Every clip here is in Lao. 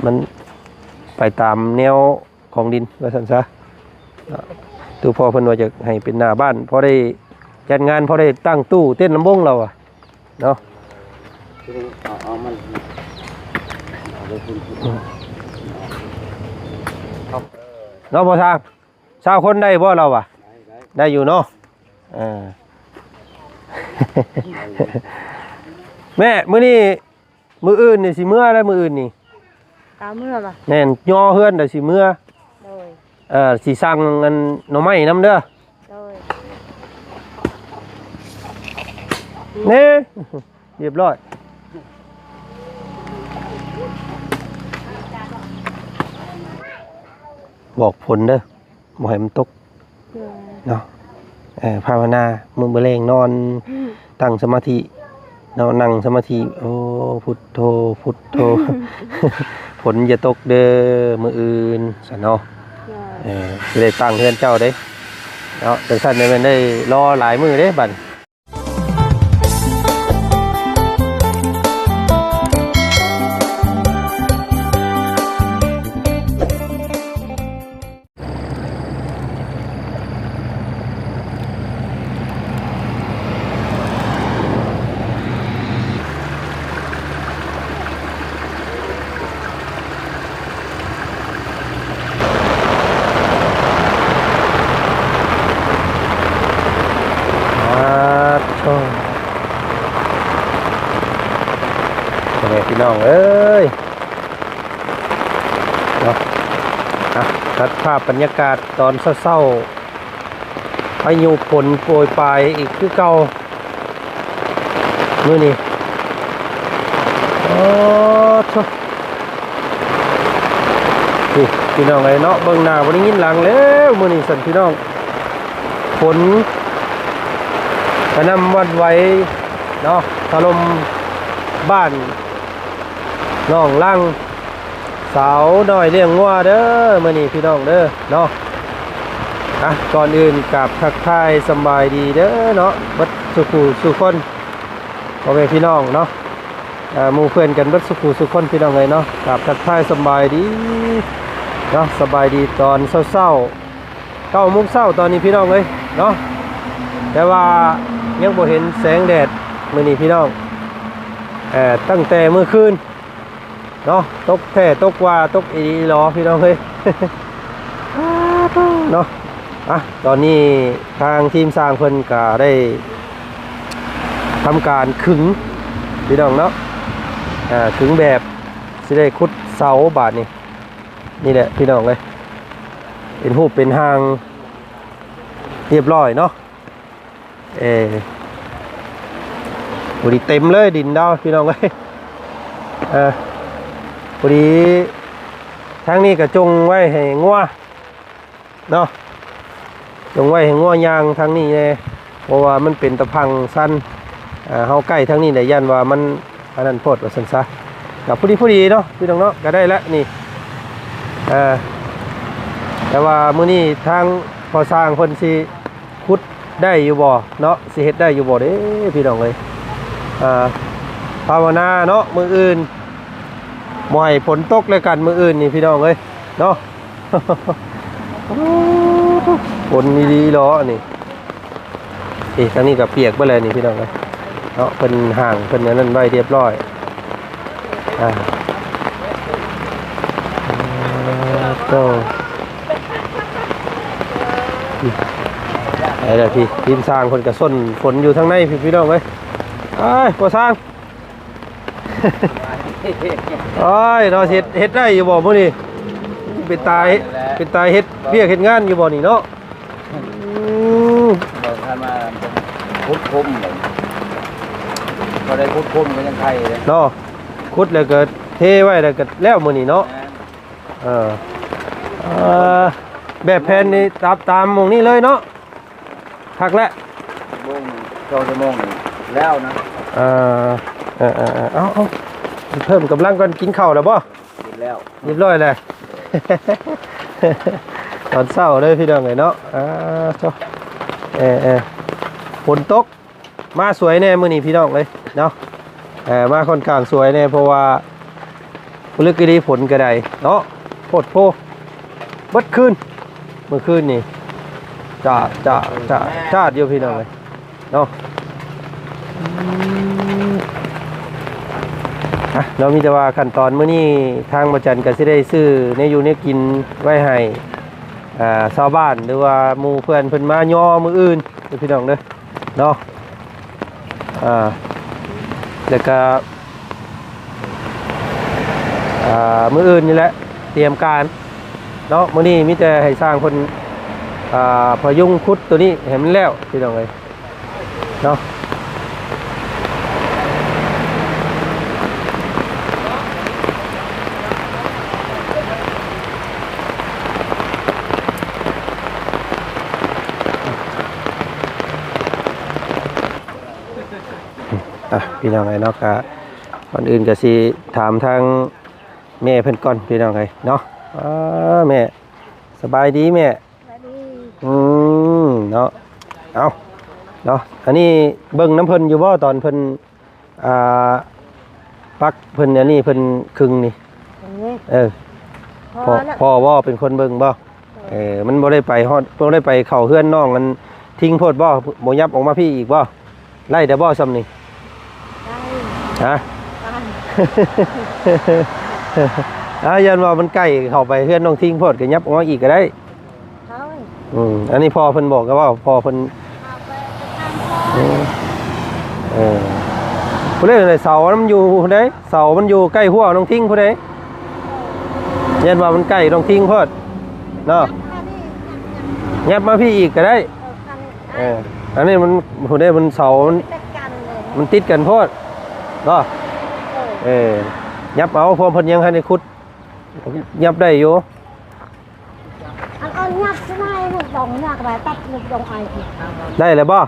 ມັນໄປຕາມແນວຂອງດິນວ່າຊັ້ນຊະ. ຕູ້ພໍ່ເພິ່ນວ່າຈະໃຫ້ເປັນໜ້າບ້ານ ພໍໄດ້ຈັດງານ ພໍໄດ້ຕັ້ງຕູ້ເຕັ້ນລຳວົງລາວອະເນາະ. ເອົາ ເອົາມັນ ເອົາໄປພຸ້ນ ເນາະພໍ່ຊ່າງ. ຊາວຄົນໄດ້ບໍ່ລາວວ່າ? ໄດ້ ໄດ້ ໄດ້ຢູ່ເນາະ. ເອີ ແມ່ ມື້ນີ້ ມື້ອື່ນນີ້ຊິເມືອແລ້ວ ມື້ອື່ນນີ້ ກະເມືອບໍ່? ແມ່ນ ຍໍເຮືອນແລ້ວຊິເມືອ. ໂດຍ ເອີ ຊິສັ່ງອັນໜໍ່ໄມ້ນຳເດີ. ໂດຍ ນີ້ ຮຽບຮ້ອຍ ບອກຝົນເດີ. ບໍ່ໃຫ້ມັນຕົກ ໂດຍ ເນາະ. ເອີ ພາວະນາ ມື້ ມື້ແລງນອນ ອືມ ຕັ້ງສະມາທິເນາະ ນັ່ງສະມາທິ ໂອ້ ພຸດໂທ ພຸດໂທ ຝົນຢ່າຕົກເດີມື້ອື່ນຊັ້ນເນາະ. ໂດຍ ເອີ ຊິໄດ້ຕັ້ງເຮືອນເຈົ້າເດ້ເນາະ. ຈັ່ງຊັ້ນແມ່ນໄດ້ລໍຫຼາຍມື້ເດ້ບັດ. ປາດໂທ້ ພໍ່ແມ່ພີ່ນ້ອງເອີຍ ເນາະ. ອ່ະ ຕັດພາບບັນຍາກາດຕອນເຊົ້າໆ ພາຍຸຝົນໂປຍປາຍອີກຄືເກົ່າມື້ນີ້. ໂອ້ໂທ້ ນີ້ພີ່ນ້ອງເອີຍເນາະ ເບິ່ງໜ້າບໍ່ໄດ້ຍິນຫຼັງແລ້ວມື້ນີ້ຊັ້ນພີ່ນ້ອງ. ຝົນກະໜ່ຳຫວັ່ນໄຫວເນາະ ຖະຫຼົ່ມບ້ານ ນ້ອງລັງ ສາວນ້ອຍລ້ຽງງົວເດີ ມື້ນີ້ພີ່ນ້ອງເດີເນາະ. ອ່ະ ກ່ອນອື່ນກາບທັກທາຍສຳບາຍດີເດີເນາະ ເບິດສູ່ຜູ້ສູ່ຄົນ ພໍ່ແມ່ພີ່ນ້ອງເນາະ. ເອີ ໝູ່ເພື່ອນກັນເບິດສູ່ຜູ້ສູ່ຄົນ ພີ່ນ້ອງເອີຍເນາະ. ກາບທັກທາຍສຳບາຍດີເນາະ ສະບາຍດີຕອນເຊົ້າໆ ເກົ້າໂມງເຊົ້າຕອນນີ້ພີ່ນ້ອງເອີຍເນາະ. ແຕ່ວ່າຍັງບໍ່ເຫັນແສງແດດມື້ນີ້ພີ່ນ້ອງ ເອີ ຕັ້ງແຕ່ມື້ຄືນເນາະ ຕົກແທ້ຕົກວ່າ ຕົກອີ່ຫຼີອີ່ຫຼໍພີ່ນ້ອງເອີຍ ເນາະ. ອ່ະ ຕອນນີ້ທາງທີມຊ່າງເພິ່ນກະໄດ້ທຳການຂຶງພີ່ນ້ອງເນາະ ອາ ຂຶງແບບ ຊິໄດ້ຂຸດເສົາບາດນີ້. ນີ້ແຫຼະພີ່ນ້ອງເອີຍ ເປັນຮູບເປັນຮ່າງຮຽບຮ້ອຍເນາະ. ເອີ ພໍດີເຕັມເລີຍດິນດາວພີ່ນ້ອງເອີຍ. ເອີ ພໍດີທາງນີ້ກະຈົ່ງໄວ້ໃຫ້ງົວເນາະ ຈົ່ງໄວ້ໃຫ້ງົວຍ່າງທາງນີ້ແດ່ ເພາະວ່າມັນເປັນຕະພັ່ງຊັນ ເຮົາໃກ້ທາງນີ້ແຫຼະ ຢ້ານວ່າມັນ ອັນນັ້ນໂພດວ່າຊັ້ນຊະ. ກະພໍດີໆເນາະພີ່ນ້ອງເນາະ ກະໄດ້ລະນີ້ ເອີ ແຕ່ວ່າມື້ນີ້ທາງພໍ່ຊ່າງເພິ່ນຊິຂຸດໄດ້ຢູ່ບໍ່ເນາະ ຊິເຮັດໄດ້ຢູ່ບໍ່ເດ້ພີ່ນ້ອງເອີຍ. ອ່າ ພາວະນາເນາະ ມື້ອື່ນບໍ່ໃຫ້ຝົນຕົກແລ້ວກັນ ມື້ອື່ນນີ້ພີ່ນ້ອງເອີຍເນາະ. ຝົນອີ່ຫຼີເນາະອັນນີ້. ເອີ ທາງນີ້ກະປຽກເບິດແລ້ວນີ້ພີ່ນ້ອງເອີຍເນາະ ເພິ່ນຫ້າງເພິ່ນອັນນັ້ນໄວ້ຮຽບຮ້ອຍ. ອ່າ ໂຕ ໄປແລ້ວພີ່ ທີມຊ່າງເພິ່ນກະຊົນຝົນຢູ່ທາງໃນພີ່ ພີ່ນ້ອງເອີຍ. ອ້າຍ ພໍ່ຊ່າງ ໂອ້ຍເນາະ ເຮັດ ເຮັດໄດ້ຢູ່ບໍ່ມື້ນີ້? ເປັນຕາ ເປັນຕາເຮັດວຽກເຮັດງານຢູ່ບໍ່ນີ້ເນາະ? ອືມ ເບິ່ງຄັນວ່າຂຸດຄຸມ ພໍໄດ້ຂຸດຄຸມກະຍັງໄຄເນາະ. ຂຸດແລ້ວກະເທໄວ້ແລ້ວກະແລ້ວມື້ນີ້ເນາະ. ແມ່ນ ເອີ ເອີ ແບບແຜນນີ້ຕາມ ຕາມໝ່ອງນີ້ເລີຍເນາະ. ຄັກແລ້ວ ໂມງ ສອງຊົ່ວໂມງນີ້ແລ້ວນະ. ເອີ ເອີ ເອີ ເອີ ເອົາ ເອົາ ເພີ່ມກຳລັງກ່ອນ. ກິນເຂົ້າແລ້ວບໍ່? ກິນແລ້ວ ຮຽບຮ້ອຍແລ້ວ ຕອນເຊົ້າເດີພີ່ນ້ອງເອີຍເນາະ. ອ່າ ໂທ້ ເອີ ເອີ ຝົນຕົກ ມາສວຍແດ່ມື້ນີ້ພີ່ນ້ອງເອີຍເນາະ. ເອີ ມາຂ້ອນຂ້າງສວຍແດ່ ເພາະວ່າ ລຶກອີ່ຫຼີ ຝົນກໍໄດ້ເນາະ ໂພດໂພ ເບິດຄືນ ມື້ຄືນນີ້ ຈາດ ຈາດ ຈາດ ຈາດຢູ່ພີ່ນ້ອງເອີຍເນາະ. ອືມ ອ່ະ ເນາະ ມີແຕ່ວ່າຂັ້ນຕອນມື້ນີ້ ທາງບໍ່ຈັນກໍຊິໄດ້ຊື້ແນວຢູ່ແນວກິນໄວ້ໃຫ້ ອ່າ ຊາວບ້ານ ຫຼືວ່າໝູ່ເພື່ອນເພິ່ນມາຍໍມື້ອື່ນເດີພີ່ນ້ອງເດີເນາະ. ອ່າ ແລ້ວກະ ອ່າ ມື້ອື່ນນີ້ແຫຼະ ຕຽມການເນາະ. ມື້ນີ້ມີແຕ່ໃຫ້ຊ່າງເພິ່ນ ອ່າ ພະຍຸງຂຸດໂຕນີ້ໃຫ້ມັນແລ້ວ ພີ່ນ້ອງເອີຍເນາະ. ອ່ະ ພີ່ນ້ອງເອີຍເນາະ ກະ ກ່ອນອື່ນກໍสิถามทางแม่เพิ่นก่อน พี่น้องเอ้ยเนาะ. อ่า แม่ สบายดีแม่ สบายดี อืม เนาะ เอา เนาะ อันนี้เบิ่งนำเพิ่นอยู่บ่ ตอนเพิ่น อ่า ปักเพิ่นอันนี้ เพิ่นขึงนี่ เออ เออ พ่อ พ่อ พ่อบ่เป็นคนเบิ่งบ่? เออ มันบ่ได้ไปฮอด บ่ได้ไปเข้าเฮือนน้องอันทิงโพดบ่? บ่ยับออกมาพี้อีกบ่? ไล่ได้บ่ซ่ำนี่? ได้ ฮะ? ได้ อ่า ย้อนว่ามันใกล้เข้าไปเฮือนน้องทิงโพด ก็ยับออกมาอีกก็ได้ ได้ อืม อันนี้พ่อเพิ่นบอกก็ว่า พ่อเพิ่น เอาไป ไปทางพ่อ เออ เออ ผู้ใด๋เสามันอยู่ผู้ใด๋ เสามันอยู่ใกล้หัวน้องทิงผู้ใด๋ ย้อนว่ามันใกล้น้องทิงโพดเนาะ ยับมาพี้อีกก็ได้ เออ อันนี้มัน ผู้ใด๋มันเสามัน มันติดกันโพดเนาะ เออ ยับเอา เพราะเพิ่นยังทันได้ขุด ยับได้อยู่ อัน เอายับซะหน่อย ลูกดองยักษ์ไว้ ตัดลูกดองไอ้ ได้แล้วบ่?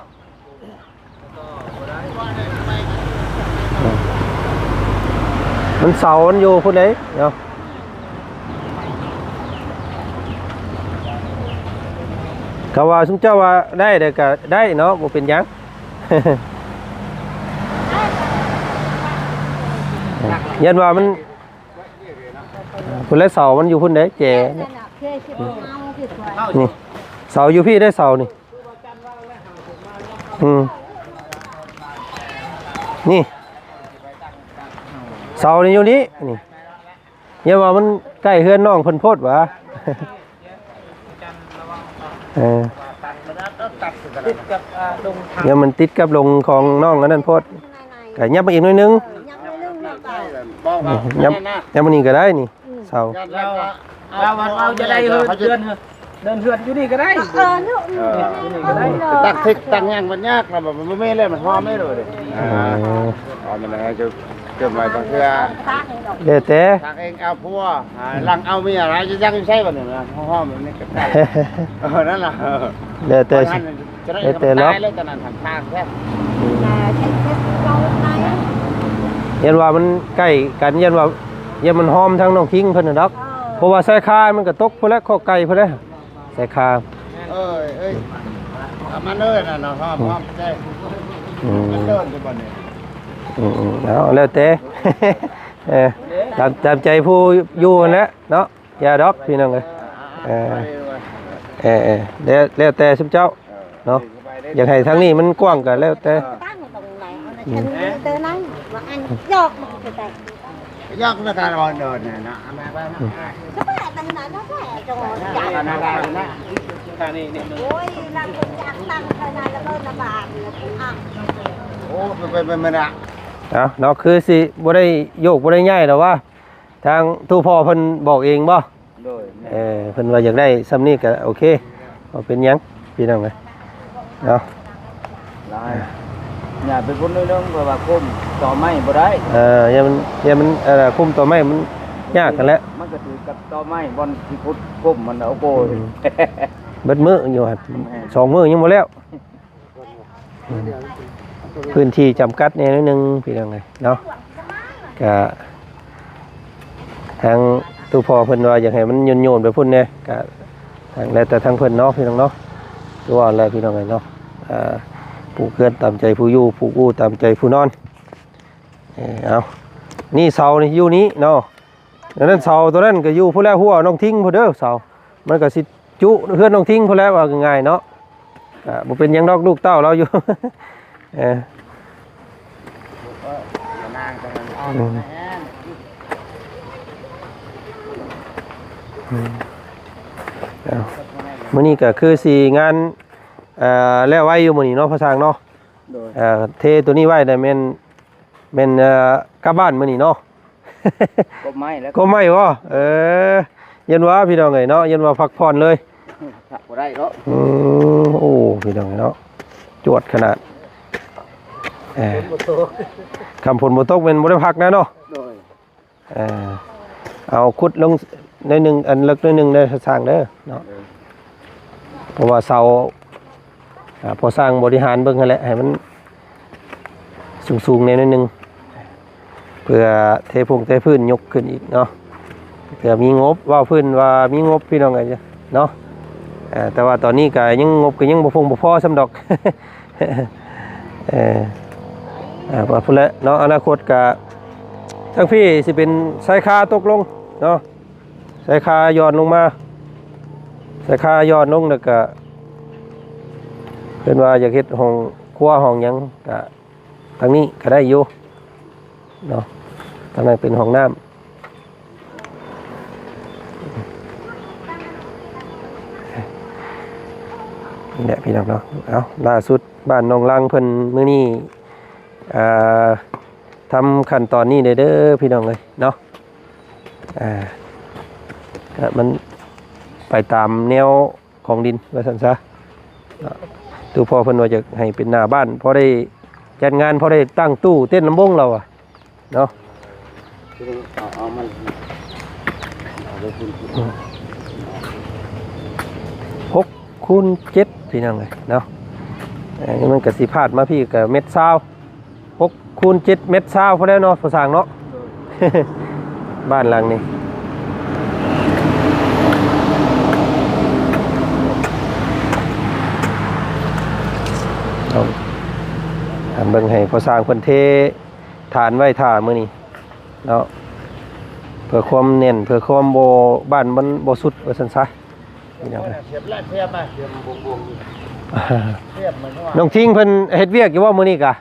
มันเสามันอยู่พุ้นเด้เนาะ ก็ว่าซุมเจ้าว่าได้เด้อก็ได้เนาะ บ่เป็นหยัง ย้อนว่ามัน พุ้นแหละ เสามันอยู่พุ้นเด้ แจ นี่ เสาอยู่พี้เด้ เสานี่ อืม นี่ เสานี่อยู่นี่ นี่ อย่าว่ามันใกล้เฮือนน้องเพิ่นโพดหวา เออ ติดกับ อ่า ดง เดี๋ยวมันติดกับดงของน้องอันนั้นโพด ก็ยับมาอีกหน่อยนึง เออ ยับหน่อยนึงเนาะ บอกว่า ยับ ยับมานี่ก็ได้นี่ อืม เสา แล้ว แล้วว่าเอาจะได้เฮือน เฮือน เฮือน เฮือนอยู่นี่ก็ได้ เออ เนาะ เออ อยู่นี่ก็ได้ ตั้งทิศตั้งหยังมันยากนะ แบบมันบ่มีเลย มันหอมได้เลย เออ หอมมันให้จะ เกิดใหม่บางเทื่อ แล้วแต่ ทางเองเอาผัว อ่า หลังเอาเมีย แล้วจะยังอยู่ใช้บ่เนี่ยนะ ห้องมันนี่ก็ได้ เออ นั่นล่ะ แล้วแต่ จะได้ แล้วแต่เนาะ ตายแล้วตอนนั้นทางทางแท้ เห็นว่ามันใกล้กัน เห็นว่า เห็นมันหอมทางน้องคิงเพิ่นน่ะดอก เออ เพราะว่าสายคามันก็ตกพุ้นแหละ คอกไก่พุ้นแหละ ใส่คา เอ้ย เอ้ย เอามาเลยนะเนาะ หอม หอมแจ้ง อืม มันเดินอยู่บ่เนี่ย อืม อืม เอา แล้วแต่ เออ ตาม ตามใจผู้อยู่นั่นแหละเนาะ อย่าดอกพี่น้องเอ้ย เออ เออ เออ แล้ว แล้วแต่ซุมเจ้าเนาะ อยากให้ทางนี้มันกว้างก็แล้วแต่ ตั้งตรงไหน เอาใน อืม คันนี้เตอร์นั่ง ว่าอันยอกมันจะแตก ยอกแล้วกันเอาเดินเนี่ยนะ เอามาไว้นะ ก็แปะตั้งนั้นนะ แปะจงใจ เอามาไว้นะ โอ้ย ร่างคนอยากตั้งขนาดแล้วก็ลำบากเลยอ่ะ โอ้ เป็นไปไม่ได้ เอ้า เนาะ คือสิบ่ได้โยกบ่ได้ย้ายดอกว่า ทางตู้พ่อเพิ่นบอกเองบ่? โดย เออ เพิ่นว่าอยากได้ส่ำนี้ก็โอเค บ่เป็นหยังพี่น้องเอ้ยเนาะ หลาย อย่าไปพุ้นนิดนึง เพราะว่าคุมตอไม้บ่ได้ เออ อย่ามัน อย่ามัน เอ่อ คุมตอไม้มันยากหั้นแหละ มันก็ถือกับตอไม้บ่อนสิขุดคุมมัน โอ้โห อืม เบิดมื้ออยู่หั่น แม่น สองมื้อยังบ่แล้ว อืม พื้นที่จำกัดแหน่หน่อยหนึ่งพี่น้องเอ้ยเนาะ ก็ทางตู้พ่อเพิ่นว่าอยากให้มันโยนๆไปพุ้นแหน่ ก็ทาง แล้วแต่ทางเพิ่นเนาะพี่น้องเนาะ คือว่าแหละพี่น้องเอ้ยเนาะ อ่า ปลูกเฮือนตามใจผู้อยู่ ปลูกอู่ตามใจผู้นอน เออ เอา นี่เสานี่อยู่นี่เนาะ ອັນນັ້ນເສົາຕົວນັ້ນກໍຢູ່ພຸ້ນແຫຼະ ຮົ້ວນ້ອງທິງພຸ້ນເດີ ເສົາ ມັນກໍຊິຈຸເຮືອນນ້ອງທິງພຸ້ນແຫຼະ ວ່າງ່າຍໆເນາະ. ກໍບໍ່ເປັນຫຍັງດອກ ລູກເຕົ້າລາວຢູ່ ເອີ ອືມ ອືມ ເອົ້າ ມື້ນີ້ກໍຄືຊິງານ ເອີ ແລ້ວໄວຢູ່ມື້ນີ້ເນາະ ພໍ່ຊ່າງເນາະ. ໂດຍ ເອີ ເທຕົວນີ້ໄວ້ແລ້ວແມ່ນ ແມ່ນ ເອີ ກັບບ້ານມື້ນີ້ເນາະ. ກົບໄມ້ແລ້ວ ກົບໄມ້ບໍ່? ເອີ ຢ້ານວ່າພີ່ນ້ອງເອີຍເນາະ ຢ້ານວ່າພັກຜ່ອນເລີຍ ພັກບໍ່ໄດ້ເນາະ. ອືມ ໂອ້ ພີ່ນ້ອງເນາະ ຈວດຂະໜາດ. ເອີ ຝົນບໍ່ຕົກ ຄັນຝົນບໍ່ຕົກແມ່ນບໍ່ໄດ້ພັກນະເນາະ. ໂດຍ ເອີ ເອົາຂຸດລົງໜ້ອຍໜຶ່ງ ອັນເລິກໜ້ອຍໜຶ່ງເດີຊ່າງເດີເນາະ. ເອີ ເພາະວ່າເສົາ ອ່າ ພໍ່ຊ່າງບໍລິຫານເບິ່ງຫັ້ນແຫຼະ ໃຫ້ມັນສູງໆແດ່ໜ້ອຍໜຶ່ງ ເພື່ອເທພົງເທພື້ນຍົກຂຶ້ນອີກເນາະ ເພື່ອມີງົບ ເວົ້າພື້ນວ່າມີງົບ ພີ່ນ້ອງເອີຍເນາະ. ເອີ ແຕ່ວ່າຕອນນີ້ກໍຍັງ ງົບກໍຍັງບໍ່ພົງບໍ່ພໍສ່ຳດອກ. ເອີ ອ່າ ວ່າພຸ້ນແຫຼະເນາະ ອະນາຄົດກະ ທາງພີ້ຊິເປັນຊາຍຄາຕົກລົງເນາະ ຊາຍຄາຍ້ອນລົງມາ ຊາຍຄາຍ້ອນລົງ ແລ້ວກະ ເພິ່ນວ່າຢາກເຮັດຫ້ອງຄົວຫ້ອງຫຍັງ ກະທາງນີ້ກະໄດ້ຢູ່ເນາະ ທາງນັ້ນເປັນຫ້ອງນ້ຳ. ນີ້ແຫຼະພີ່ນ້ອງເນາະ ເອົ້າ ລ່າສຸດບ້ານໜອງລັງເພິ່ນມື້ນີ້ ອ່າ ທຳຂັ້ນຕອນນີ້ເດີ ເດີພີ່ນ້ອງເອີຍເນາະ. ອ່າ ກະມັນໄປຕາມແນວຂອງດິນວ່າຊັ້ນຊະເນາະ. ຕູ່ພໍ່ເພິ່ນວ່າຈະໃຫ້ເປັນໜ້າບ້ານ ພໍໄດ້ຈັດງານ ພໍໄດ້ຕັ້ງຕູ້ເຕັ້ນລຳວົງລາວວ່າ ເນາະ ເອົາ ເອົາມັນ ເອົາໄປພຸ້ນ ຫົກຄູນເຈັດ ພີ່ນ້ອງເອີຍເນາະ. ເອີ ມັນກະຊິພາດມາພີ້ກະແມັດຊາວ ຫົກຄູນເຈັດ ແມັດຊາວພໍແລ້ວເນາະ ພໍ່ຊ່າງເນາະ. ໂດຍ ບ້ານຫຼັງນີ້ ເອົາ ເບິ່ງໃຫ້ພໍ່ຊ່າງເພິ່ນເທ ຖານໄວ້ຖ້າມື້ນີ້ເນາະ ເພື່ອຄວາມແໜ້ນ ເພື່ອຄວາມບໍ່ ບ້ານມັນບໍ່ຊຸດວ່າຊັ້ນຊະ. ເສຽບແລ້ວ ເສຽບມາ ເສຽບບົງໆ ເສຽບມັນວ່າ ນ້ອງທິງເພິ່ນເຮັດວຽກຢູ່ບໍ່ມື້ນີ້ກະ?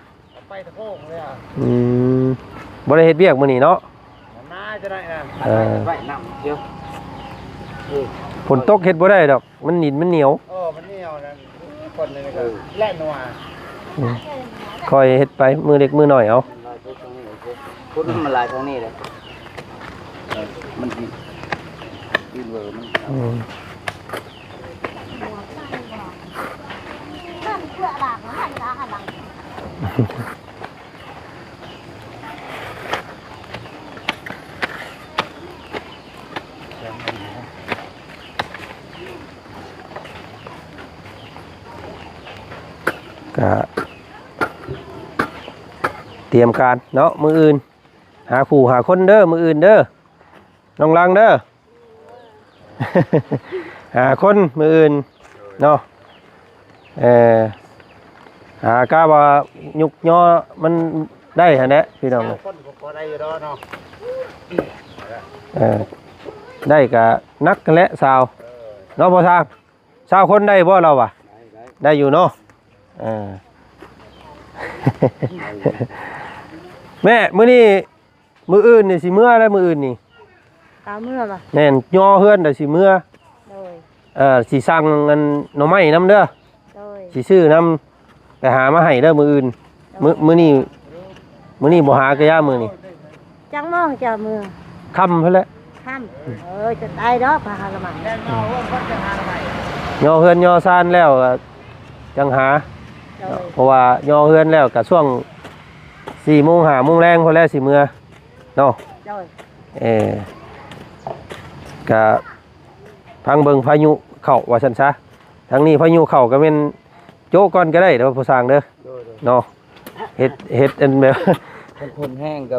ໄປຕະໂພງເລີຍອະ. ອືມ ບໍ່ໄດ້ເຮັດວຽກມື້ນີ້ເນາະ? ໜ້າຈະໄດ້ນະ. ເອີ ໄວ້ນຳເດີ. ເອີ ຝົນຕົກເຮັດບໍ່ໄດ້ດອກ ມັນດິນມັນໜຽວ. ເອີ ມັນໜຽວນັ້ນ ຄົນນີ້ກໍ ເອີ ແລ່ນຫົວ. ອືມ ຄ່ອຍເຮັດໄປ ມື້ເລັກມື້ນ້ອຍເອົາ. ຄົນມັນຫຼາຍທາງນີ້ແຫຼະ ມັນຊິ ອືມ ກະຕຽມການເນາະ ມື້ອື່ນ ຫາຄູ່ຫາຄົນເດີ ມື້ອື່ນເດີ ນ້ອງລັງເດີ. ຫາຄົນມື້ອື່ນເນາະ ເອີ ຫາກະວ່າຍຸກຍໍມັນໄດ້ຫັ້ນແຫຼະພີ່ນ້ອງ. ຊາວຄົນກໍພໍໄດ້ຢູ່ດອກເນາະ. ເອີ ໄດ້ກະໜັກຫັ້ນແຫຼະຊາວ ເອີ ເນາະ ພໍ່ຊ່າງ. ຊາວຄົນໄດ້ບໍ່ລາວວ່າ? ໄດ້ ໄດ້ ໄດ້ຢູ່ເນາະ. ເອີ ແມ່ ມື້ນີ້ ມື້ອື່ນນີ້ຊິເມືອແລ້ວ ມື້ອື່ນນີ້ ກະເມືອບໍ່? ແມ່ນ ຍໍເຮືອນແລ້ວຊິເມືອ. ໂດຍ ເອີ ຊິສັ່ງອັນໜໍ່ໄມ້ນຳເດີ. ໂດຍ ຊິຊື້ນຳ ໄປຫາມາໃຫ້ເດີມື້ອື່ນ. ໂດຍ ມື້ ມື້ນີ້ ມື້ນີ້ບໍ່ຫາກະຢ່າມື້ນີ້. ຈັກໂມງຈະເມືອ? ຄ່ຳພຸ້ນແຫຼະ. ຄ່ຳ ເອີ ຈະໄດ້ດອກ ພາຫາລະໄມ້ ຍໍເຮືອນຍໍຊານແລ້ວກະຈັ່ງຫາ. ໂດຍ ເພາະວ່າຍໍເຮືອນແລ້ວກະຊ່ວງສີ່ໂມງຫ້າໂມງແລງພຸ້ນແຫຼະຊິເມືອເນາະ. ໂດຍ ເອີ ກະພັງເບິ່ງພາຍຸເຂົ້າວ່າຊັ້ນຊະ. ທາງນີ້ພາຍຸເຂົ້າກະແມ່ນໂຈະກ່ອນກະໄດ້ເດີ ພໍ່ຊ່າງເດີ. ໂດຍ ໂດຍ ເນາະ ເຮັດ ເຮັດອັນແບບ ຄັນຝົນແຮງກໍ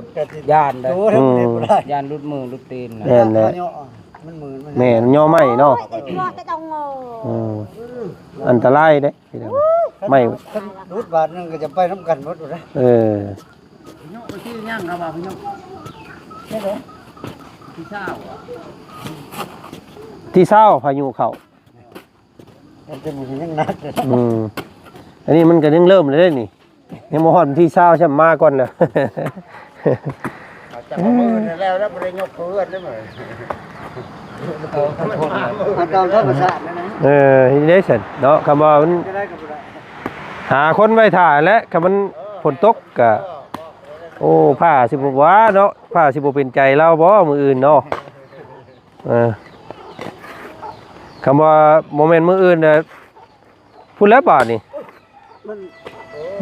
ຢ້ານໄດ໋. ໂອ້ຍ ອືມ ຢ້ານຫຼຸດມືຫຼຸດຕີນນະ. ແມ່ນແຫຼະ ມັນມືນ ແມ່ນ ຫຍໍ້ໄມ້ເນາະ. ໂອ້ຍ ເຈັບຄໍ ເຈັບຕົງໂງ. ອືມ ອັນຕະລາຍເດ້ພີ່ນ້ອງ. ໂອ້ຍ ໄມ້ ຄັນຫຼຸດບາດໜຶ່ງກໍຈະໄປນຳກັນໝົດພຸ້ນນະ. ເອີ ພະຍຸໄປທີ່ຍ່າງກໍວ່າພະຍຸ ນີ້ເດ້. ທີ່ຊາວ ພາຍຸເຂົ້າ ມັນຈະມີຍັງໜັກເລີຍ ອືມ ອັນນີ້ມັນກໍຍັງເລີ່ມເລີຍເດ້ນີ້ ຍັງບໍ່ຮອດວັນທີຊາວຊ້ຳ ມາກ່ອນແລ້ວ ເຂົາຈະເອົາມື້ອື່ນແລ້ວ ແລ້ວບໍ່ໄດ້ຍົກເຮືອນເດ້ມື້ ເອົາຕາມທຳມະຊາດນັ້ນນະ ເອີ ເຮັດໄດ້ຊັ້ນເນາະ ຄຳວ່າມັນ ຈະໄດ້ກໍບໍ່ໄດ້ ຫາຄົນໄວ້ຖ້າແຫຼະ ຄັນມັນ ເອີ ຝົນຕົກກະ ໂອ້ ຟ້າຊິບໍ່ວ່າເນາະ ຟ້າຊິບໍ່ເປັນໃຈລາວບໍ່ມື້ອື່ນເນາະ ເອີ ຄຳວ່າບໍ່ແມ່ນມື້ອື່ນນະ ພຸ້ນແຫຼະບາດນີ້ ມັນ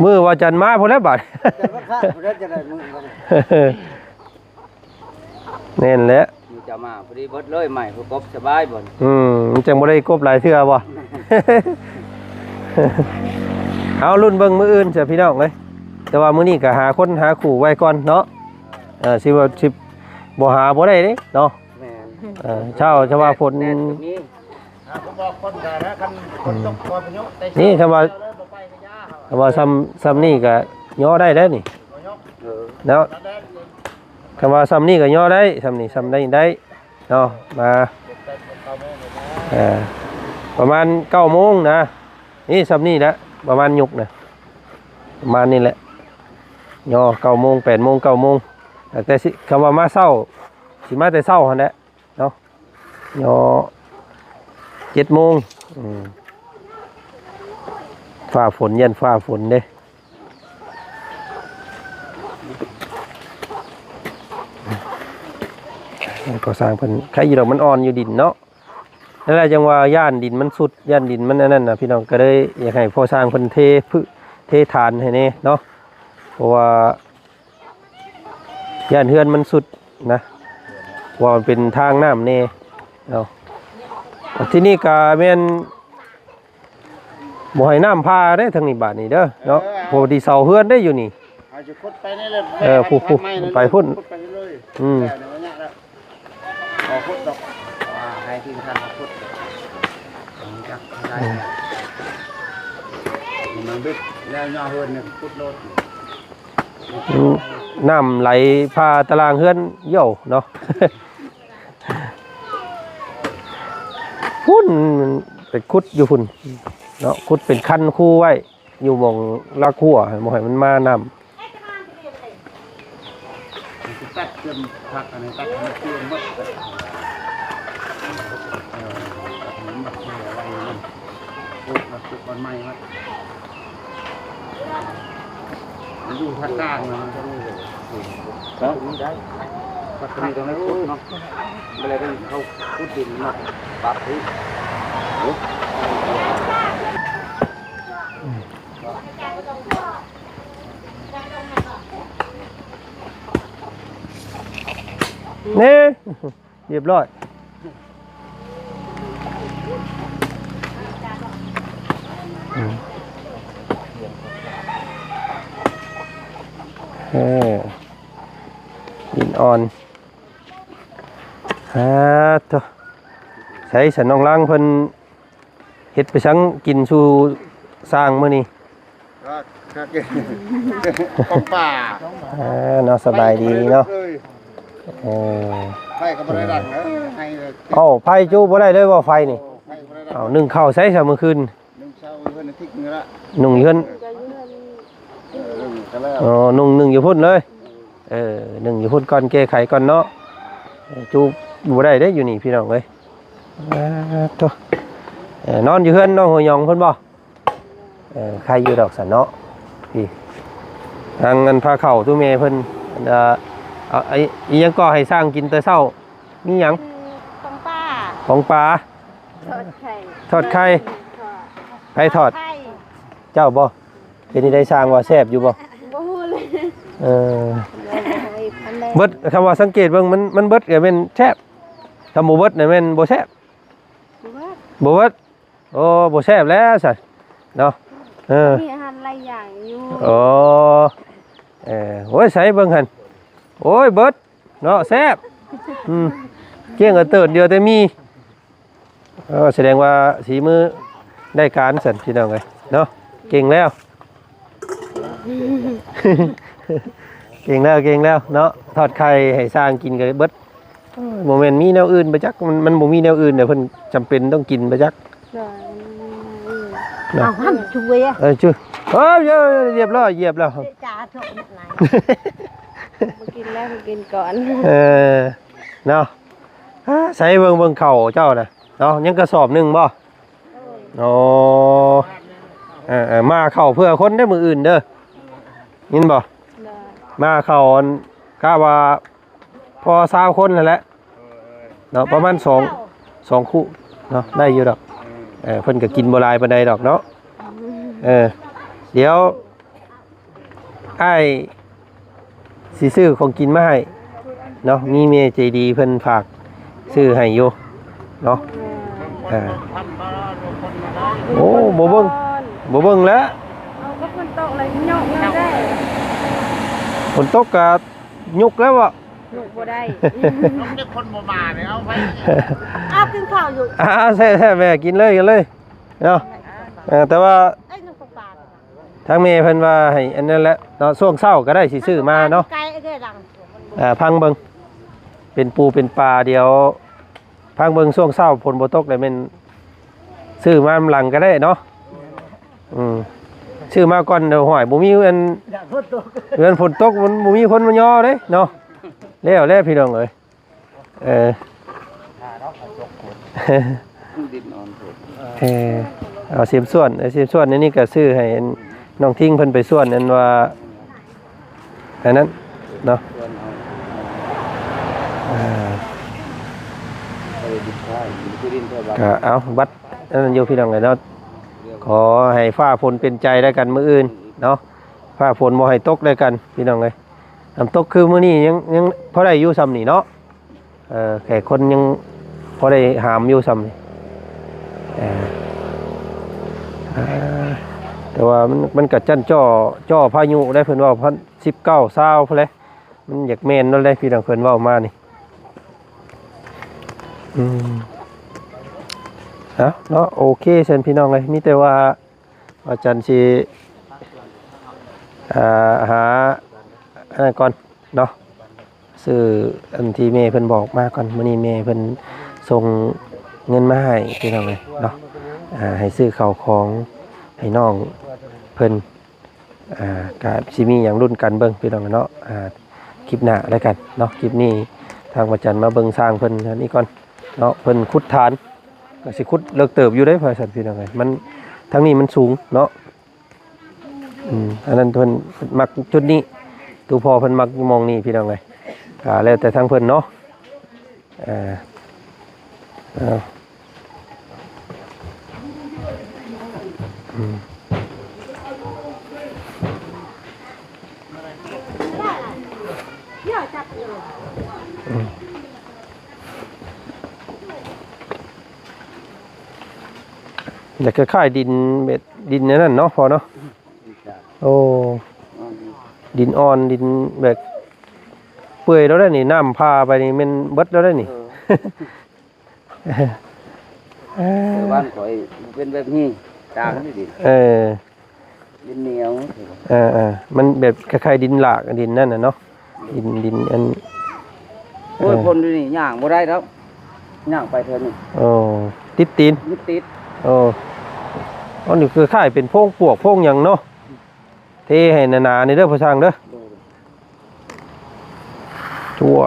ມື້ວັນຈັນມາພຸ້ນແຫຼະບາດ ແຕ່ວ່າຂ້າງພຸ້ນແຫຼະຈະໄດ້ມື້ບັດນີ້ ແມ່ນແຫຼະ ມື້ເຈົ້າມາພໍດີເບິດເລີຍ ໄມ້ຄືກົບສະບາຍບໍ່ ອືມ ມັນຈັ່ງບໍ່ໄດ້ກົບຫຼາຍເທື່ອບໍ່ ເອົາລຸ້ນເບິ່ງມື້ອື່ນຊະພີ່ນ້ອງເອີຍ ແຕ່ວ່າມື້ນີ້ກໍຫາຄົນຫາຄູ່ໄວ້ກ່ອນເນາະ ເອີ ຊິວ່າ ຊິບໍ່ຫາບໍ່ໄດ້ເດ້ເນາະ ແມ່ນ ເອີ ເຊົ້າ ຖ້າວ່າຝົນ ແດດກໍມີ ອ່າ ຜູ້ບອກຄົນກໍນະ ຄັນຝົນຕົກກໍພາຍຸ ນີ້ ຖ້າວ່າ ຖ້າວ່າຊ່ຳ ຊ່ຳນີ້ກໍຍໍໄດ້ແລ້ວນີ້ ເອີ ເນາະ ຄັນວ່າຊ່ຳນີ້ກໍຍໍໄດ້ ຊ່ຳນີ້ ຊ່ຳໃດໄດ້ເນາະ ມາ ເອີ ປະມານເກົ້າໂມງນະ ນີ້ຊ່ຳນີ້ແຫຼະ ປະມານຍຸກນະ ປະມານນີ້ແຫຼະ ຍໍເກົ້າໂມງ ແປດໂມງ ເກົ້າໂມງ ແຕ່ຊິ ຄຳວ່າມາເຊົ້າ ຊິມາແຕ່ເຊົ້າຫັ້ນແຫຼະ ເນາະ ຍໍເຈັດໂມງ ອືມ ຟ້າຝົນ ຢ້ານຟ້າຝົນເດ້ ກໍສ້າງເພິ່ນ ໃຄຢູ່ດອກ ມັນອ່ອນຢູ່ດິນເນາະ ນັ້ນແຫຼະ ຈັ່ງວ່າຢ້ານດິນມັນຊຸດ ຢ້ານດິນມັນອັນນັ້ນນະ ພີ່ນ້ອງ ກໍເລີຍຢາກໃຫ້ພໍ່ຊ່າງເພິ່ນເທພື້ ເທຖານໃຫ້ແດ່ເນາະ ເພາະວ່າ ຢ້ານເຮືອນມັນຊຸດນະ ວ່າມັນເປັນທາງນ້ຳແດ່ເນາະ ທີ່ນີ້ກະແມ່ນບໍ່ໃຫ້ນ້ຳຜ່າເດ້ທາງນີ້ບາດນີ້ເດີເນາະ ເອີ ເພາະວ່າທີ່ເສົາເຮືອນເດ້ຢູ່ນີ້ ເຮົາຊິຂຸດໄປນີ້ແຫຼະ ເອີ ໄປພຸ້ນ ໄປພຸ້ນ ອືມ ແລ້ວນີ້ມັນຍາກແລ້ວ ບໍ່ຂຸດດອກ ວ່າໃຫ້ທີມງານເຮົາຂຸດ ຈັກໄດ້ ມັນດຶກແລ້ວຍໍເຮືອນນີ້ຂຸດໂລດ. ນ້ຳໄຫຼຜ່າຕາລ່າງເຮືອນເຍົາເນາະ ພຸ້ນໄປຂຸດຢູ່ພຸ້ນເນາະ ຂຸດເປັນຄັນຄູໄວ້ຢູ່ໝ່ອງລາກຮົ້ວ ບໍ່ໃຫ້ມັນມານ້ຳ. ຕັດເຄື່ອງຜັກອັນນີ້ ຕັດໃຫ້ມັນເປື້ອນໝົດ ເອີ ຕັດໃຫ້ມັນໝົດ ແຊ່ໄວ້ມັນ ປຸກມາປຸກອັນໃໝ່ມາ ຢູ່ພາກກາງນະ ເນາະ ພັດຕະມີຕ້ອງໄດ້ຂຸດເນາະ ບໍ່ໄດ້ເຂົາຂຸດດິນເນາະ ປັບອີກ ນີ້ ຮຽບຮ້ອຍ ອືມ ເອີ ດິນອ່ອນ ອາ ໂທ້ ໃສຊັ້ນ ນ້ອງລາງເພິ່ນ ເຮັດໄປສັງກິນສູ່ຊ່າງມື້ນີ້? ຂອງປ່າ ເອີ ເນາະ ສະບາຍດີເນາະ ເອີ ໄຟກໍບໍ່ໄດ້ດັງເດີ ໄຟກໍບໍ່ໄດ້ດັງເດີ ເອີ ເອົ້າ ໄຟຈູ່ບໍ່ໄດ້ເລີຍບໍ່ ໄຟນີ້? ເອົ້າ ໜຶ້ງເຂົ້າໃສຊະມື້ຄືນ? ໜຶ້ງເຂົ້າເຮືອນອາທິດໜຶ່ງລະ ໜຶ້ງຢູ່ເຮືອນ ເອີ ໜຶ້ງກໍແລ້ວ ອໍ ໜຶ້ງ ໜຶ້ງຢູ່ພຸ້ນເລີຍ ເອີ ໜຶ້ງຢູ່ພຸ້ນກ່ອນ ແກ້ໄຂກ່ອນເນາະ ຈູ່ບໍ່ໄດ້ເດ້ຢູ່ນີ້ພີ່ນ້ອງເອີຍ. ອາ ໂທ້ ເອີ ນອນຢູ່ເຮືອນນ້ອງຫົວຫຍອງເພິ່ນບໍ່? ເອີ ໄຄຢູ່ດອກຊັ້ນເນາະ ພີ່ ທາງອັນພາເຂົ້າຕູ້ແມ່ເພິ່ນ ອັນ ເອີ ອີ່ຫຍັງກໍໃຫ້ຊ່າງກິນແຕ່ເຊົ້າ ມີຫຍັງ? ປອງປາ ປອງປາ ທອດໄຂ່ ທອດໄຂ່ ໃຜທອດ? ເຈົ້າບໍ່? ເປັນຈັ່ງໃດຊ່າງວ່າແຊບຢູ່ບໍ່? ບໍ່ຮູ້ເລີຍ ເອີ ເບິດ ຄຳວ່າສັງເກດເບິ່ງ ມັນ ມັນເບິດກໍແມ່ນແຊບ ຄຳບໍ່ເບິດນະແມ່ນບໍ່ແຊບ ບໍ່ເບິດ ບໍ່ເບິດ ໂອ້ ບໍ່ແຊບແລ້ວຊັ້ນເນາະ ເອີ ມີອາຫານຫຼາຍຢ່າງຢູ່ ໂອ້ ເອີ ໂອ້ຍ ໃສເບິ່ງຫັ້ນ ໂອ້ຍ ເບິດເນາະ ແຊບ ອືມ ກ້ຽງກະເຕີນ ເຫຼືອແຕ່ໝີ່ ເອີ ສະແດງວ່າສີມືໄດ້ການຊັ້ນ ພີ່ນ້ອງເອີຍເນາະ ເກັ່ງແລ້ວ ເກັ່ງແລ້ວ ເກັ່ງແລ້ວເນາະ ທອດໄຂ່ໃຫ້ຊ່າງກິນກໍເບິດ ໂອ້ຍ ບໍ່ແມ່ນມີແນວອື່ນບໍ່ຈັກ ມັນ ມັນບໍ່ມີແນວອື່ນເດ້ ເພິ່ນຈຳເປັນຕ້ອງກິນບໍ່ຈັກ ໂດຍ ມັນມີແນວອື່ນ ນະ ເອົາ ຫ້າມຊ່ວຍ ເອີ ຈື່ ເອີ ຮຽບຮ້ອຍ ຮຽບແລ້ວ ຈ້າ ໂທດຫຼາຍ ບໍ່ກິນແລ້ວ ບໍ່ກິນກ່ອນ ເອີ ເນາະ ອາ ໃສ່ເບິ່ງ ເບິ່ງເຂົ້າເຈົ້ານະ ເນາະ ຍັງກະສອບໜຶ່ງບໍ່? ໂອ້ ເອີໆ ມາເຂົ້າເພື່ອຄົນເດີ້ມື້ອື່ນເດີ້ ຍິນບໍ່? ໂດຍ ມາເຂົ້າອັນ ກະວ່າພໍຊາວຄົນຫັ້ນແຫຼະເນາະ ປະມານສອງ ສອງຄູ່ເນາະ ໄດ້ຢູ່ດອກ ເອີ ເພິ່ນກະກິນບໍ່ຫຼາຍປານໃດດອກເນາະ ເອີ ດຽວ ອ້າຍຊິຊື້ຂອງກິນມາໃຫ້ເນາະ ມີແມ່ໃຈດີເພິ່ນຝາກຊື້ໃຫ້ຢູ່ເນາະ ເອີ ໂອ້ ບໍ່ເບິ່ງ ບໍ່ເບິ່ງແລ້ວ ເອົາ ກໍຝົນຕົກແລ້ວຍົກແລ້ວເດ້ ຝົນຕົກກະຍົກແລ້ວເບາະ ຍົກບໍ່ໄດ້ ຄົນບໍ່ມາເລີຍ ເອົາໄປ ເອົາກິນເຂົ້າຢູ່ ອ່າ ແຊບໆ ແມ່ ກິນເລີຍ ກິນເລີຍເນາະ ເອີ ແຕ່ວ່າ ເອີ ທາງແມ່ເພິ່ນວ່າໃຫ້ອັນນັ້ນແຫຼະເນາະ ຊ່ວງເຊົ້າກໍໄດ້ຊິຊື້ມາເນາະ ອ່າ ຟັງເບິ່ງ ເປັນປູເປັນປາ ດຽວຟັງເບິ່ງ ຊ່ວງເຊົ້າຝົນບໍ່ຕົກແລ້ວແມ່ນຊື້ມານຳຫຼັງກໍໄດ້ເນາະ ອືມ ຊື້ມາກ່ອນ ດຽວຫ້ວຍ ບໍ່ມີອັນ ຢ້ານຝົນຕົກ ເຮືອນຝົນຕົກ ມັນບໍ່ມີຄົນມາຍໍເດ້ເນາະ ແລ້ວແຫຼະພີ່ນ້ອງເອີຍ. ເອີ ດິນອ່ອນໂພດ ເອີ ເອົາເສມສ່ວນ ເອົາເສມສ່ວນອັນນີ້ກໍຊື້ໃຫ້ນ້ອງທິງເພິ່ນໄປສ່ວນ ອັນວ່າອັນນັ້ນເນາະ ສ່ວນເອົາ ເອີ ເອົາດິນຂາຍ ດິນຄືດິນແຖວບ້ານ ກໍເອົາວັດອັນນັ້ນຢູ່ພີ່ນ້ອງເອີຍເນາະ ຂໍໃຫ້ຟ້າຝົນເປັນໃຈແລ້ວກັນມື້ອື່ນເນາະ ຟ້າຝົນບໍ່ໃຫ້ຕົກແລ້ວກັນພີ່ນ້ອງເອີຍ. ນ້ຳຕົກຄືມື້ນີ້ຍັງ ຍັງພໍໄດ້ຢູ່ຊ່ຳນີ້ເນາະ ເອີ ແຂກຄົນຍັງພໍໄດ້ຫາມຢູ່ຊ່ຳນີ້ ເອີ ເອີ ແຕ່ວ່າມັນ ມັນກະຈັ່ນຈໍ້ ຈໍ້ພາຍຸໄດ໋ ເພິ່ນເວົ້າ ສິບເກົ້າ ຊາວພຸ້ນແຫຼະ ມັນຢາກແມ່ນນັ້ນແຫຼະ ພີ່ນ້ອງເພິ່ນເວົ້າມານີ້ ອືມ ເອົາເນາະ ໂອເຄ ຊັ້ນພີ່ນ້ອງເອີຍ ມີແຕ່ວ່າ ວ່າຈັນຊິ ເອີ ຫາອັນນັ້ນກ່ອນເນາະ ຊື້ອັນທີ່ແມ່ເພິ່ນບອກມາກ່ອນ ມື້ນີ້ແມ່ເພິ່ນສົ່ງເງິນມາໃຫ້ພີ່ນ້ອງເອີຍເນາະ ອ່າ ໃຫ້ຊື້ເຂົ້າຂອງໃຫ້ນ້ອງເພິ່ນ ອ່າ ກະຊິມີຫຍັງລຸ້ນກັນເບິ່ງພີ່ນ້ອງເນາະ ອ່າ ຄລິບໜ້າແລ້ວກັນເນາະ ຄລິບນີ້ທາງວ່າຈັນມາເບິ່ງຊ່າງເພິ່ນອັນນີ້ກ່ອນເນາະ ເພິ່ນຂຸດຖານ ກໍຊິຂຸດເລິກເຕີບຢູ່ເດ້ ວ່າຊັ້ນພີ່ນ້ອງເອີຍ ມັນ ທາງນີ້ມັນສູງເນາະ ອືມ ອັນນັ້ນເພິ່ນມັກຈຸດນີ້ ຕູ່ພໍ່ເພິ່ນມັກໝ່ອງນີ້ພີ່ນ້ອງເອີຍ ກໍແລ້ວແຕ່ທາງເພິ່ນເນາະ ເອີ ເອົາ ອືມ ອືມ. ຢາກຄ້າຍໆ ດິນແບບ ດິນອັນນັ້ນເນາະ ພໍ່ເນາະ ໂອ້ ດິນອ່ອນ ດິນແບບເປື່ອຍແລ້ວໄດ໋ນີ້ ນ້ຳຜ່າໄປນີ້ແມ່ນເບິດແລ້ວໄດ໋ນີ້ ເອີ ເອີ ແຕ່ບ້ານຂ້ອຍເປັນແບບນີ້ ຕ່າງນີ້ດິນ ເອີ ດິນໜຽວ ເອີໆ ມັນແບບຄ້າຍໆ ດິນຫຼາກ ດິນນັ້ນນະເນາະ ດິນ ດິນອັນ ໂອ້ຍ ເອີ ຄົນຢູ່ນີ້ຍ່າງບໍ່ໄດ້ດອກ ຍ່າງໄປເທື່ອນີ້ ໂອ້ ຕິດຕີນ ຕິດ ໂອ້ ອັນນີ້ຄືຄ້າຍເປັນໂພງປວກໂພງຫຍັງເນາະ ເທໃຫ້ໜາໆ ນີ້ເດີພໍ່ຊ່າງເດີ ໂດຍ ຈົວ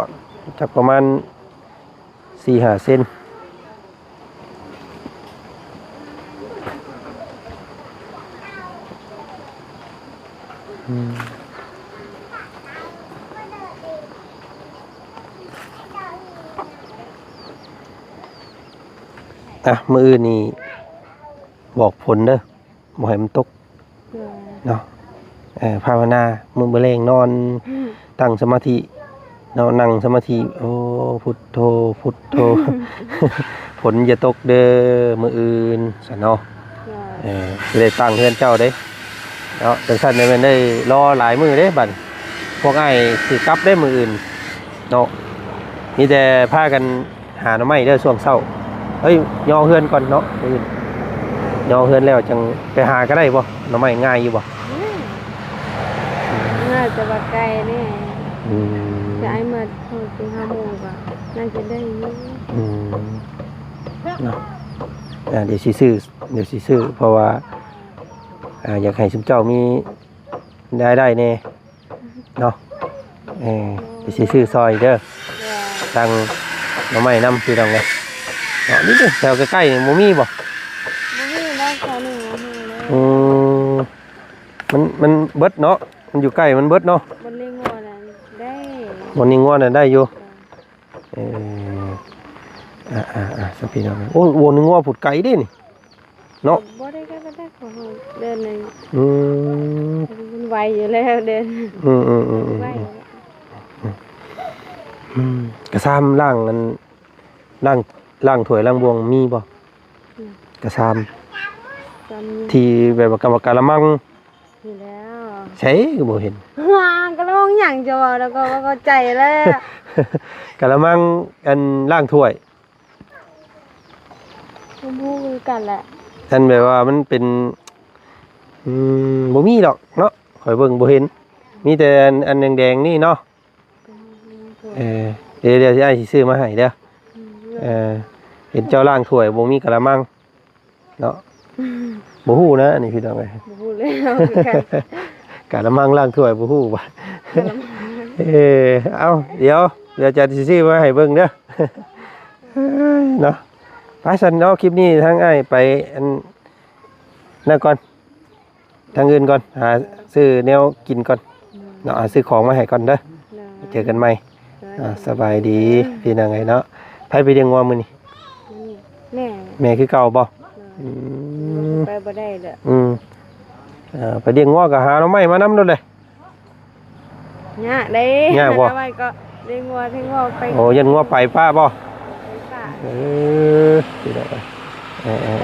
ຈັກປະມານ ສີ່ຫ້າເຊັນ ອືມ ອ່ະ ມື້ອື່ນນີ້ບອກຝົນເດີ ບໍ່ໃຫ້ມັນຕົກ ໂດຍ ເນາະ ເອີ ພາວະນາ ມື້ ມື້ແລງນອນ ອືມ ຕັ້ງສະມາທິເນາະ ນັ່ງສະມາທິ ໂອ້ ພຸດໂທ ພຸດໂທ ຝົນຢ່າຕົກເດີມື້ອື່ນຊັ້ນເນາະ ໂດຍ ເອີ ຊິໄດ້ຕັ້ງເຮືອນເຈົ້າເດ້ເນາະ ຈັ່ງຊັ້ນແມ່ນໄດ້ລໍຫຼາຍມື້ເດ້ບັດ ພວກອ້າຍຊິກັບເດ້ມື້ອື່ນເນາະ ມີແຕ່ພາກັນ ຫາໜໍ່ໄມ້ເດີຊ່ວງເຊົ້າ ເອີຍ ຍໍເຮືອນກ່ອນເນາະ ຍໍເຮືອນແລ້ວຈັ່ງໄປຫາກໍໄດ້ບໍ່? ໜໍ່ໄມ້ງ່າຍຢູ່ບໍ່? ງ່າຍ ແຕ່ວ່າໄກແດ່ ອືມ ຈະໃຫ້ມາໂທດຊິຫ້າໂມງກວ່າ ໜ້າຈະໄດ້ຢູ່. ອືມ ເນາະ ອ່າ ດຽວຊິຊື້ ດຽວຊິຊື້ ເພາະວ່າ ອ່າ ຢາກໃຫ້ຊຸມເຈົ້າມີລາຍໄດ້ແດ່ເນາະ. ເອີ ດຽວຊິຊື້ຊ່ອຍເດີ. ໂດຍ. ສັ່ງໜໍ່ໄມ້ນຳ ພີ່ນ້ອງເອີຍເນາະ. ນີ້ເດີ ແຖວໃກ້ໆນີ້ບໍ່ມີບໍ່? ບໍ່ມີເນາະ ແຖວນີ້ບໍ່ມີເລີຍ. ອືມ ມັນ ມັນເບິດເນາະ ມັນຢູ່ໃກ້ ມັນເບິດເນາະ. ບ່ອນລ້ຽງງົວນັ້ນໄດ້ ບ່ອນລ້ຽງງົວນັ້ນໄດ້ຢູ່. ເອີ ອ່າໆໆ ສະພີ່ນ້ອງ. ໂອ້ ໂອ້ ນຶກວ່າພຸດໄກເດ້ນີ້ເນາະ. ບໍ່ໄດ້ໄກປານໃດ ເດີນໜຶ່ງ. ອືມ ມັນໄວຢູ່ແລ້ວເດີນ. ອືມໆໆໆ ໄວ. ອືມ ກະຊາມລ້າງ ອັນ ລ້າງ ລ້າງຖ້ວຍລ້າງບ່ວງມີບໍ່? ອືມ ກະຊາມ ຊາມ ທີ່ແບບວ່າກະ ກະລະມັງ. ນີ້ແລ້ວ ໃສກໍບໍ່ເຫັນ. ຫາ ກະລະມັງຫຍັງຈະເວົ້າ ແລ້ວກໍບໍ່ເຂົ້າໃຈແລ້ວ. ກະລະມັງ ອັນ ລ້າງຖ້ວຍ ບໍ່ຮູ້ຄືກັນແຫຼະ. ອັນ ແບບວ່າມັນເປັນ ອືມ ບໍ່ມີດອກເນາະ ຂ້ອຍເບິ່ງບໍ່ເຫັນ. ມີແຕ່ອັນ ອັນແດງໆນີ້ເນາະ. ເອີ ດຽວ ດຽວອ້າຍຊິຊື້ມາໃຫ້ເດີ. ອືມ ເອີ ເຫັນເຈົ້າລ້າງຖ້ວຍບໍ່ມີກະລະມັງເນາະ. ອືມ ບໍ່ຮູ້ນະ ອັນນີ້ພີ່ນ້ອງເອີຍ ບໍ່ຮູ້ແລ້ວຄືກັນ. ກະລະມັງລ້າງຖ້ວຍບໍ່ຮູ້ບໍ່? ກະລະມັງ ເອີ ເອົາ ດຽວ ດຽວຈະຊິຊື້ມາໃຫ້ເບິ່ງເດີ ເນາະ. ໄປຊັ້ນເນາະ ຄລິບນີ້ທາງອ້າຍໄປ ອັນ ນັ້ນກ່ອນ ທາງອື່ນກ່ອນ ຫາຊື້ແນວກິນກ່ອນເນາະ ຫາຊື້ຂອງມາໃຫ້ກ່ອນເດີ. ໂດຍ. ເຈີກັນໃໝ່. ໂດຍ. ອ່າ ສະບາຍດີ ເອີ ພີ່ນ້ອງເອີຍເນາະ. ໃຜໄປລ້ຽງງົວມື້ນີ້? ແມ່ ແມ່ຄືເກົ່າບໍ່? ໂດຍ. ອືມ ໄປບໍ່ໄດ້ເດີ. ອືມ ເອີ ໄປລ້ຽງງົວກໍຫາໜໍ່ໄມ້ມານຳໂລດເລີຍ. ຍາກເດ້ ຍາກບໍ່? ຫາໜໍ່ໄມ້ກໍລ້ຽງງົວ ລ້ຽງງົວໄປ. ໂອ້ ຢ້ານງົວໄປປະບໍ່? ໄປປະ. ເອີ ພີ່ນ້ອງເອີຍ ເອີໆ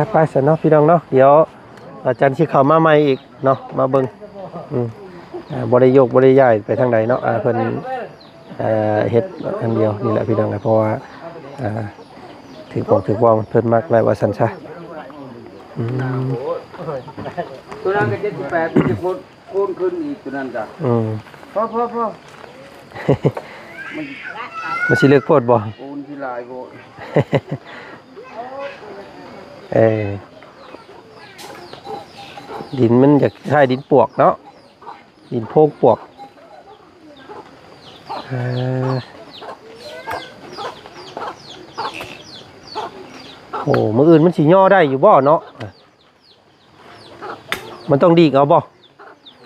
ໆໆ ໄປໆໆ ຊັ້ນເນາະ ພີ່ນ້ອງເນາະ. ດຽວ ອາຈານຊິເຂົ້າມາໃໝ່ອີກເນາະ ມາເບິ່ງ. ອືມ ອ່າ ບໍ່ໄດ້ໂຍກບໍ່ໄດ້ຍ້າຍໄປທາງໃດເນາະ. ອ່າ ເພິ່ນ ເອີ ເຮັດອັນດຽວນີ້ແຫຼະພີ່ນ້ອງ ເພາະວ່າ ອ່າ ຖືກບອກຖືກວາງ ເພິ່ນມັກແລ້ວວ່າຊັ້ນຊະ. ອືມ ຕົວນັ້ນກໍເຈັດສິບແປດ ມັນຈະໂຄ່ນ ໂຄ່ນຂຶ້ນອີກຕົວນັ້ນກະ. ອືມ ພໍໆໆ ມັນ ມັນຊິເລິກໂພດບໍ່? ໂອ້ ມັນຊິຫຼາຍໂພດ. ເອີ ດິນມັນຈະຄ້າຍດິນປວກເນາະ ດິນໂພງປວກ. ເອີ ໂອ້ ມື້ອື່ນມັນຊິຍໍ້ໄດ້ຢູ່ບໍ່ເນາະ? ມັນຕ້ອງດີກເອົາບໍ່?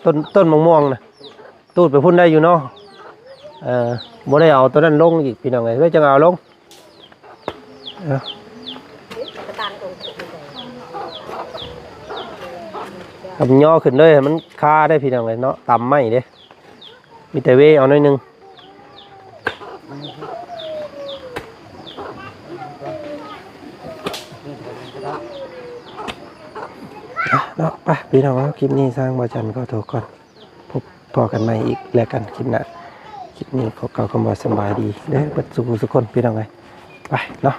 ຕົ້ນ ຕົ້ນມະມ່ວງນະ ຕູດໄປພຸ້ນໄດ້ຢູ່ເນາະ. ເອີ ບໍ່ໄດ້ເອົາຕົວນັ້ນລົງອີກ ພີ່ນ້ອງເອີຍ ໄວ້ຈັ່ງເອົາລົງ. ເອົາ ກຳຍໍ້ຂຶ້ນເລີຍ ໃຫ້ມັນຄາໄດ້ ພີ່ນ້ອງເອີຍເນາະ ຕຳໄມ້ເດ້. ມີແຕ່ເວເອົາໜ້ອຍໜຶ່ງເນາະ. ໄປພີ່ນ້ອງເນາະ ຄລິບນີ້ທາງບ່າວຈັນຂໍໂທກ່ອນ ພົບພໍ້ກັນໃໝ່ອີກແລ້ວກັນຄລິບໜ້າ. ຄລິບນີ້ຂໍກ່າວຄຳວ່າສະບາຍດີເດີ ເບິດສູ່ຜູ້ສູ່ຄົນ ພີ່ນ້ອງເອີຍ. ໄປເນາະ.